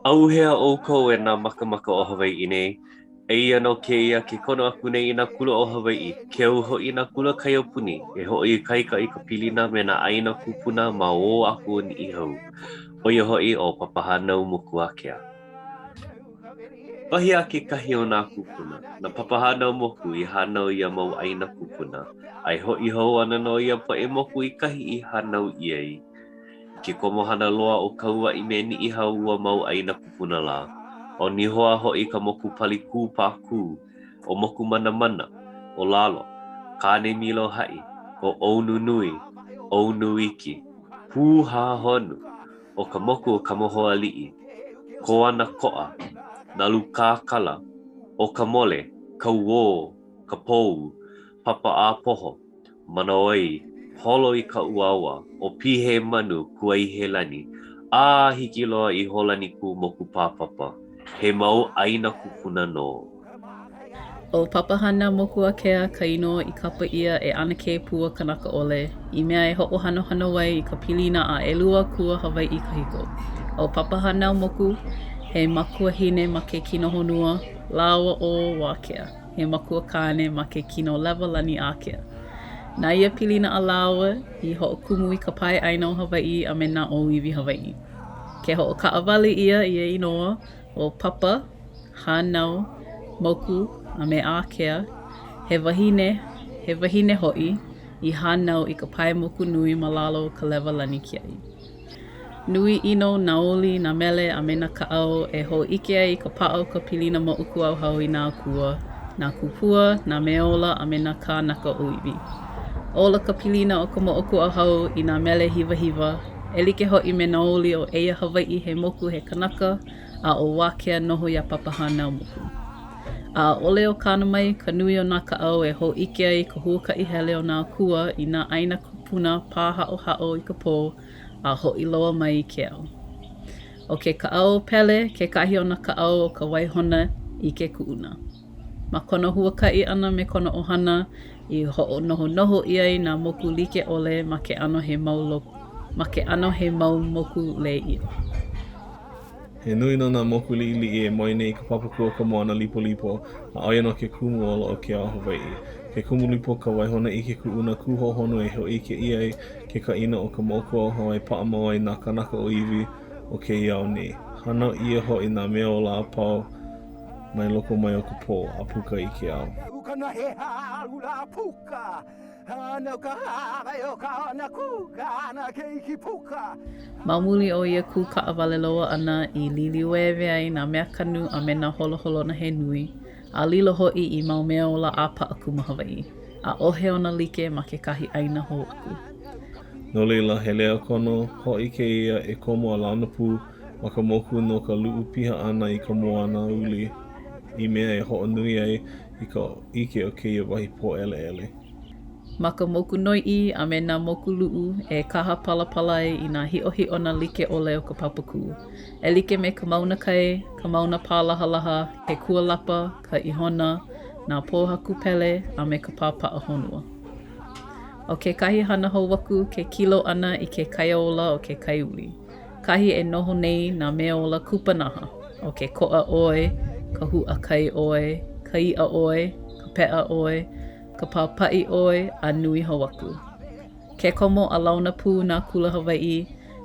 ʻAuhea ʻoukou e nā makamaka o Hawaiʻi nei. Eia nō kēia ke kono aku nei i nā kula o Hawaiʻi, keu hoʻi nā kula kaiapuni, e hoʻoikaika i ka pilina me nā ʻāina kūpuna ma ʻō aku o Niʻihau, ʻo ia hoʻi ʻo Papahānaumokuākea. Wahi a kekahi o nā kūpuna, na Papahānaumoku i hānau ia mau ʻāina kūpuna, a e hoʻi hou ana nō ia poʻe moku i kahi i hānau ʻia ai. I ke komohana loa o Kauaʻi me Niʻihau ua mau ʻāina kupuna lā. ʻO Nihoa hoʻi ka moku pali kūpākū, ʻo Mokumanamana, ʻo Lalo, Kānemilohaʻi, ʻo ʻOununui, ʻOunuiki, Pūhāhonu, ʻo ka moku o Kamohoaliʻi, Koanakoʻa, Nalukākala, ʻo Kamole, Kauō, Kapou, Papaʻāpoho, Manaoi, holo i ka ʻuaua, ʻo Pihemanu, Kuaihelani, a hiki loa i Hōlanikū Mokupāpapa, he mau ʻāina kupuna nō. ʻO Papahānaumokuākea ka inoa i kapa ʻia e ʻAnakē Pua Kanakaʻole i mea e hoʻohanohano ai i ka pilina a ʻelua akua Hawaiʻi kahiko. ʻO Papahānaumoku, he makuahine ma ke kino honua, lāua ʻo Wākea. he makua kāne ma ke kino lewa lani ākea. Na ia pilina a lāua i hoʻokumu i ka pae ʻāina o Hawaiʻi a me nā ʻōiwi Hawaiʻi. Ke hoʻokaʻawale ʻia ia inoa ʻo Papa, hānau, moku, a me ākea, he wahine, he wahine hoʻi, i hānau i ka pae moku nui ma lalo o ka lewa lani kiaʻi. Nui ʻino nā oli, nā mele, a me nā kaʻao e hōʻike ai i ka paʻa o ka pilina moʻokūʻauhau i nā akua, nā kupua, nā mea ola, a me nā kānaka ʻōiwi. Ola ka pilina o ka moʻokūʻauhau i nā mele hiwahiwa, e like hoʻi me nā oli ʻo Eia Hawaiʻi He Moku He Kanaka a ʻo Wākea Noho Iā Papahānaumoku. A ʻaʻole o kāna mai ka nui o nā kaʻao e hōʻike ai i ka huakaʻi hele o nā akua i nā ʻāina kupuna pāhaʻohaʻo i ka pō a hoʻi loa mai i ke ao. ʻO ke kaʻao o Pele kekahi o nā kaʻao o ka waihona ʻike kuʻuna. Ma kona huakaʻi ʻana me kona ʻohana i hoʻonohonoho ʻia ai nā moku like ʻole ma ke ʻano he mau ma ke ʻano he mau moku lēʻio. He nui nō nā moku liʻiliʻi e moe nei i ka papakū o ka moana lipolipo, a ʻo ia nō ke kumu ola o ke ao Hawaiʻi. Ke Kumulipo ka waihona ʻike kuʻuna kūhohonu e hōʻike ʻia ai ke kaʻina o ka moʻokūʻauhau e paʻa mau ai nā kānaka ʻōiwi o kēia ao nei. Hānau ʻia hoʻi nā mea ola a pau mai loko mai o ka pō a puka i ke ao. Ma muli o ia kū kaʻawale loa ʻana i liliuēwe ai nā meakanu a me nā holoholona he nui, a lilo hoʻi i mau mea ola ʻāpaʻakuma ma Hawaiʻi. ʻAʻohe ona like ma kekahi ʻāina hou aku. No laila, he leo kono hoʻi kēia e komo a launa pū ma ka moku no ka luʻu piha ʻana i ka moana uli i mea e hoʻonui ai i ka ʻike o kēia wahi pōʻeleʻele. Ma ka moku noiʻi a me nā moku luʻu e kaha palapala ai i nā hiʻohiʻona like ʻole o ka papakū, e like me ka mauna kai, ka mauna pālahalaha, ke kualapa, ka ihona, nā pōhaku pele, a me ka pāpaʻa honua. ʻO kekahi hana hou aku ke kilo ʻana i ke kaiaola o ke kai uli. Kahi e noho nei nā mea ola kupanaha, ʻo ke koʻa ʻoe, ka huakai ʻoe, ka iʻa ʻoe, ka peʻa ʻoe, ka pāpaʻi ʻoe, a nui hou aku. Ke komo a launa pū nā kula Hawaiʻi,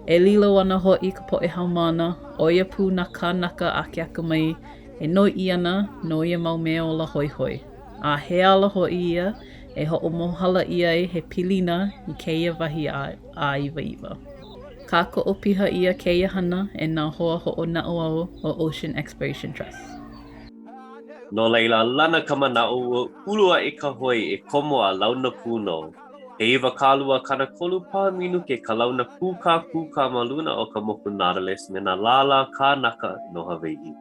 e lilo ana hoʻi ka poʻe haumāna, ʻo ia pū nā kānaka akeakamai e noiʻi ana no ia mau mea ola hoihoi. A he ala hoʻi ia e hoʻomōhala ʻia ai he pilina i kēia wahi āiwaiwa. Kākoʻo piha ʻia kēia hana e nā hoa hoʻonaʻauao o Ocean Exploration Trust. No laila, lana ka manaʻo ua ulu aʻe ka hoi e komo a launa pū nō. He 20 30 paha minuke ka launa kūkākūkā ma luna o ka moku Nautilus me nā lālā kānaka no Hawaiʻi.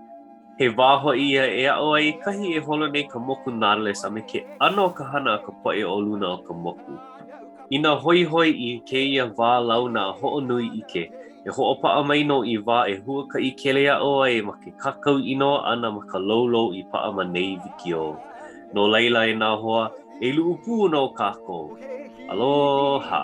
He wā hoʻi ia e aʻo ai i kahi e holo nei ka moku Nautilus a me ke ʻano o ka hana a ka poʻe o luna o ka moku. Inā hoihoi i kēia wā launa a hoʻonui ʻike, e hoʻopaʻa mai nō i wā e huakaʻi keleaʻo ai ma ke kākau inoa ʻana ma ka loulou i paʻa ma nei wikiō. No laila e nā hoa, e luʻu pū nō kākou. Aloha!